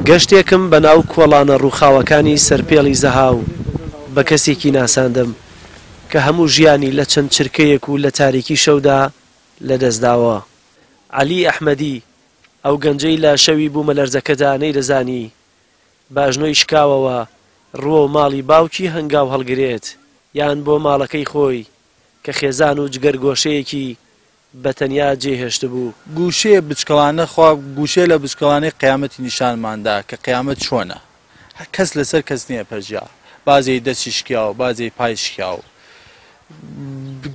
گەشتێکم بەناو کۆڵانە ڕووخاوەکانی سەرپێڵی زەهاو بە کەسێکی ناساندم کە هەموو ژیانی لە چەند چرکەیەک و لە تاریکی شەودا لەدەستداوە. عەلی ئەحمەدی، ئەو گەنجەی لە شەوی بوومەلەرزەکەدا نەیدەزانی بە ئەژنۆی شکاوەوە ڕووەو ماڵی باوکی هەنگاو هەڵگرێت یان بۆ ماڵەکەی خۆی کە خێزان و جگەرگۆشەیەکی بە تەنیا جێهێشتبوو. گوشەیە بچکەڵانە خوا گوشەیە لە بچکەڵانەی قیامەتی نیشانمان دا کە قیامەت چۆنە کەس لەسەر کەس نییە پەرجیا بازێی دەستی شکیاو بازێی پای شکیاو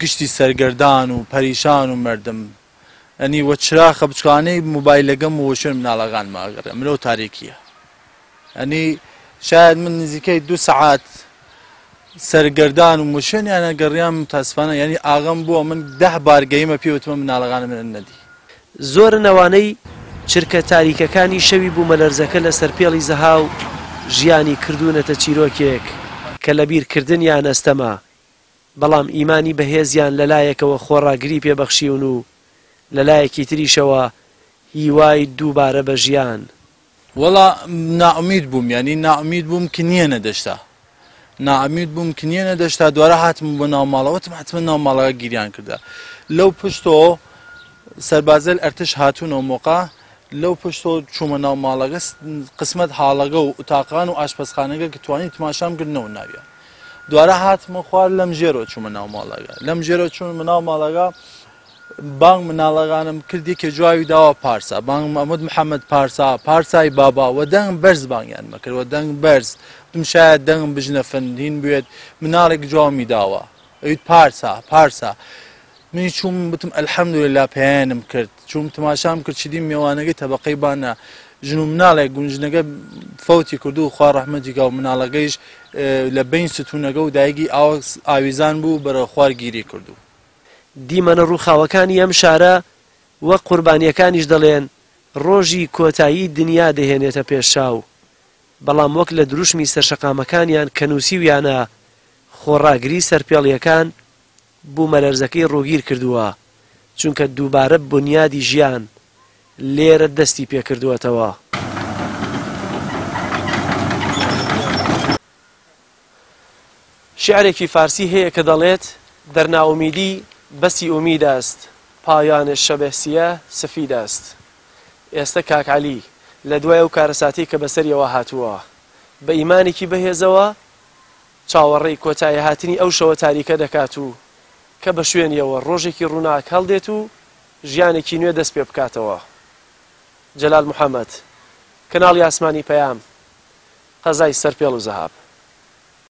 گشتی سەرگەردان و پەریشان و مردم ئەنی وە چراخە بچکانەی موبایلەگەم و شوێن مناڵەکانم ئەگەڕێم لەو تاریکیە ئەنی شاید من نزیکەی دو سەعات سەرگەردان و مشوێنیانە گەڕیام متاسفانە یعنی ئاغەم بووە من ده بار گەیمە پێ وتمە مناڵەکانم من نەدی. زۆرن ئەوانەی چرکە تاریکەکانی شەوی بوومەلەرزەکە لە سەرپێڵی زەهاو ژیانی کردوونەتە چیرۆکێک کە لەبیرکردنیان ئەستەمە، بەڵام ئیمانی بەهێزیان لەلایەکەوە خۆڕاگری پێ بەخشیون و لەلایەکی تریشەوە هیوای دووبارە بە ژیان. وەڵا نائومید بووم یانی نائومید بووم ک نیەنە دەشتا نائومید بووم ک نیەنە دەشتا دوارە هاتم بۆ ناو ماڵەوە وتم حتمما ناو ماڵەکە گیریان کردە لەو پشتۆ سەربازەل ئەرتش هاتوونەوە مۆقا لەو پشتۆ چوومە ناو ماڵەکە قسمەت حاڵەگە و ئوتاقان و ئاشپەزخانەگە ک توانی تماشام کرد نەو ناویان دوارە هاتمە خوار لەم ژێرەوە چوومە ناو ماڵەکە لەم ژێرەوە چوومە ناو ماڵەکە بانگ مناڵەگانم کرد یەکێ جواوی داوە پارسا بانگ مەمود محەممەد پارسا پارسای بابا وە دەنگ بەرز بانگیان مەکرد وە دەنگ بەرز وتم شاید دەنگم بژنەفن هین بوێت مناڵێک جواومی داوە ئەویت پارسا پارسا منی چووم وتم الحمدلله پێیانم کرد چووم تماشام کرد چدیم مێوانەکەی تەبقەی بانە ژن و مناڵێک گون ژنەکە فەوتی کردو و خوا ڕەحمەتی کا و مناڵەکەیش لە بین ستونەکە و دایکی ئاویزان بوو بەرە خوار گیری کردو. دیمەنە ڕووخاوەکانی ئەم شارە وەک قوربانییەکانیش دەڵێن ڕۆژی کۆتایی دنیا دەهێنێتە پێش چاو، بەڵام وەک لە دروشمی سەرشەقامەکانیان کە نووسیویانە خۆڕاگری سەرپێڵییەکان بوومەلەرزەکەی ڕووگیر کردووە، چونکە دووبارە بونیادی ژیان لێرە دەستی پێکردووەتەوە. شیعرێکی فارسی هەیە کە دەڵێت، در ناامیدی بسی امید است، پایان شب سیه سفید است. ئێستە کاک عەلی لە دوای ئەو کارەساتەی کە بەسەریەوە هاتووە، بە ئیمانێکی بەهێزەوە چاوەڕێی کۆتاییهاتنی ئەو شەوە تاریکە دەکات و کە بە شوێنیەوە ڕۆژێکی ڕووناک هەڵدێت و ژیانێکی نوێ دەست پێ بکاتەوە. جەلال محەمەد، کەناڵی ئاسمانی پەیام، قەزای سەرپێڵ و زەهاب.